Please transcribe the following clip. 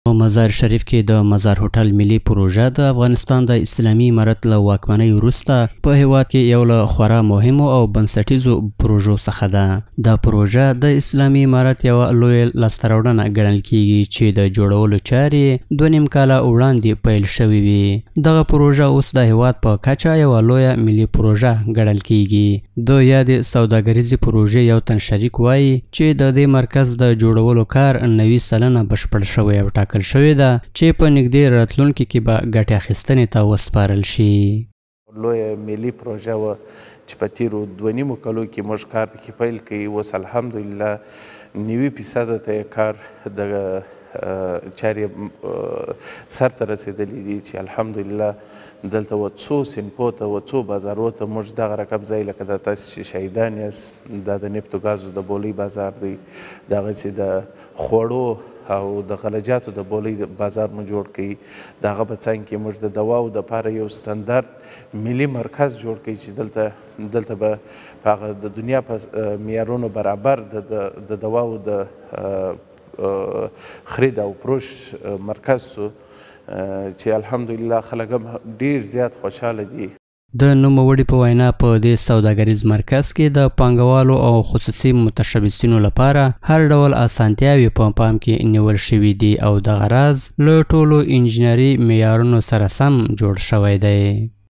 په مزار شریف کې د مزار هوټل ملي پروژه د افغانستان د اسلامي امارت له واکمنۍ وروسته په هېواد کې یو له خورا مهمو او بنسټیزو پروژو څخه ده. دا پروژه د اسلامي امارت یوه لویه لاسته راوړنه ګڼل کېږي چې د جوړولو چارې یې 2.5 کاله وړاندې پیل شوې وې. دغه پروژه اوس د هېواد په کچه یوه لویه ملي پروژه ګڼل کېږي. د یادې سوداګریزې پروژې یو تن شریک وایي چې د دې مرکز د جوړولو کار 90% بشپړ شوی او ټاکل شوې ده چې په نږدې راتلونکي کې به ګټې اخیستنې ته وسپارل شي. لویه ملي پروژه وه چې په تېرو 2.5 کلو کې موږ کار پکې پیل کړ. اوس الحمدلله 90% ته یې کار د چارې سر ته رسېدلې دي چې الحمدلله دلته و څو صنفو ته و څو بازارو ته موږ دغه رقم ځای، لکه دا تاسې چې شاهدان یاست، دا د نفتو ګازو د بولۍ بازار دی، دغسې د خوړو او د غلجاتو د بولۍ بازار مو جوړ کړي. د هغه په څنګ کې موږ د دواو دپاره یو ستندرد ملي مرکز جوړ کړي چې دلته به په هغه د دنیا په معیارونو برابر د دواو د خرید او فروش مرکز سو چې الحمدلله خلک هم ډیر زیات خوشحاله دي. د نوموړي په وینا، په دې سوداګریز مرکز کې د پانګوالو او خصوصي متشبثینو لپاره هر ډول اسانتیاوې په پام کې نیول شوې دي او دغه راز له ټولو انجنیري معیارونو سره سم جوړ شوی دی.